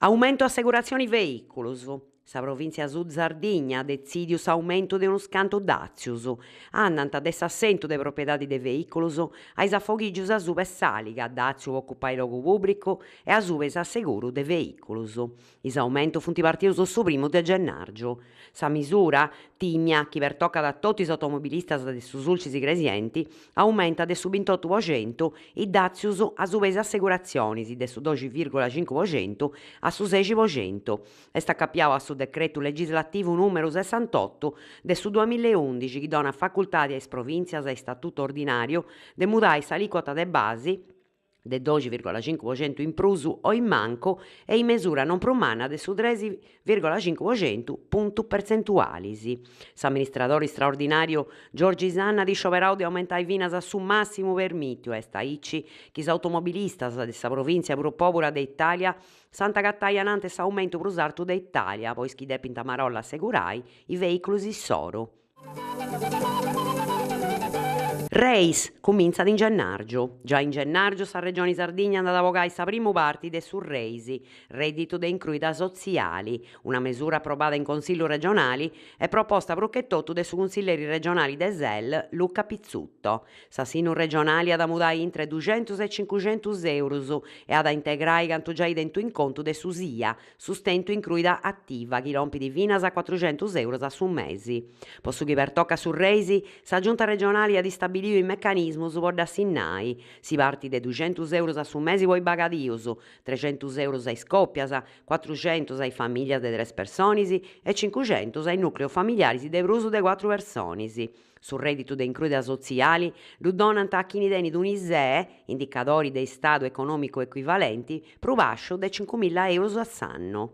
Aumentu asseguratzioni veìculus. Sa Provìntzia Sud Sardigna at detzìdiu s'aumentu de unus cantu dàtzius. Andant de s'assentu de propiedadi de veìculus a is afoghìgius asuba 'e s'àliga, dàtziu po ocupai logu pùbricu e asuba 'e s'asseguru de veìculus. Is aumentus funt partius su primu de gennàrgiu. Sa misura, tìmia, chi pertocat a totu is automobilistas de su Sulcis Igresienti, aumentat de su bintotu po centu is dàtzius asuba 'e is asseguratzionis de su doxi vìrgula cincu po centu a su sexi po centu. Est acapiau a su decretu legislativu nùmeru sessantotu de su duamilla e undixi chi donat facultadi a is provìntzias a istatutu ordinàriu de mudai s'alìcuota de basi de doxi virgola cincu po centu in prus o in mancu e in mesura non prus manna de su tres virgola cincu po centu puntu pertzentualis. S'amministradori straordinàriu Giorgi Sanna at iscioberau de aumentai finas a su màssimu permìtiu, est aici chi is automobilistas de sa provìntzia prus pòbura de Itàlia s'ant agatai ananti 'e s'aumentu prus artu de Itàlia po is chi depint amarolla assegurai is veìculus issoru. Reis cumintzat in gennàrgiu. Giai in gennàrgiu sa Regioni Sardigna nd'at a bogai sa primu parti de su Reis, Rèdditu de Incruida Sotziali, una mesura aprobada in Consillu Regionali e proposta pruchetotu de su cunsilleri regionali de SEL Luca Pizzuto. S'assinnu regionali at a mudai intre duxentus e cincuxentus eurus e at a integrai cantu giai tentu in contu de su SIA, Sustentu Incruida Ativa, chi lompit finas a cuatruxentus euros a su mesi. Po su chi pertocat su Reis, sa Giunta regionali at istabiliu is mecanismus po dd'assinnai. Si partit de duxentus euros a su mesi po is bagadius, trexentus euros a is còpias, cuatruxentus a is famìllias de tres personis e cincuxentus a is nùcleus familiaris de prus de cuatru personis. Su rèditu de incruida sotziali ddu donant a chini tenit un'ISEE, indicadori de istadu econòmicu ecuivalenti, prus bàsciu de cincumilla euros a s'annu.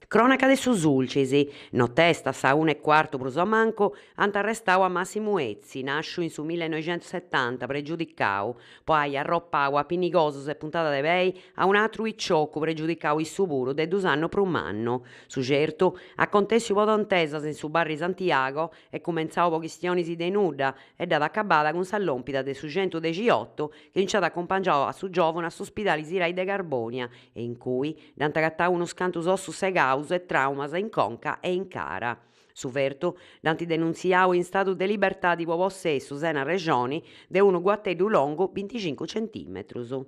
Crònaca de su Sulcis, notesta a sa una e cuartu prus o mancu, ant arrestau a Massimu Etzi, nàsciu in su millenoixentussetanta, pregiudicau, po ai arropau a pinnigosus e puntada de pei a un'atru piciocu pregiudicau issu puru de dus annus prus mannu. Su certu, acontèssiu po tontesas in su barri Santiago, est cumentzau po chistionis de nudda e dd'at acabada cun sa lòmpida de su centudexiotu chi nci at acumpangiau a su giòvunu a s'uspidali Sirai de Carbònia e in cui dd'ant agatau unus cantus ossus segaus e tràumas in conca e in cara. Su fertu dd'ant denuntziau in stadu de libertadi po possessu sena rexoni de unu guateddu longu binticincu centìmetrus.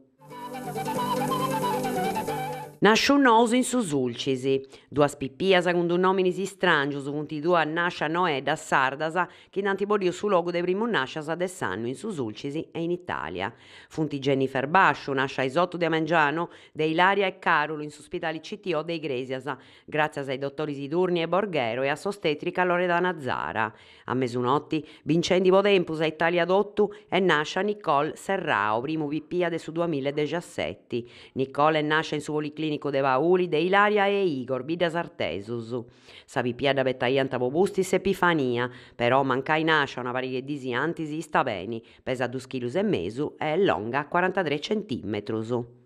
Nàscius nous in su Sulcis. Duas pipias cun dus nòminis istràngius funt duas nàscias noeddas sardas chi nd'ant boddiu su logu de primu nàscias de s'annu in su Sulcis e in Itàlia. Funt Jennifer Basciu, nàscia a is otu de amengianu, de Ilaria e Càrulu in s'uspidali CTO de Igrèsias, gràtzias a is dotoris Idurni e Borghero e a s'ostètrica Loredana Zara. A mesunoti, bincendi po tempus a Itàlia totu, est nàscia Nicole Serrao, primu pipia de su duamilla e dexaseti. Nicole est nàscia in su Policlìnicu de Pauli de Ilaria e Igor, biddasartesus. Sa pipia dd'abetaiant po pustis s'Epifania, però mancai nàscia una pariga 'e dis antis istat beni, pesat dus chilus e mesu e est longa cuarantatres centìmetrus.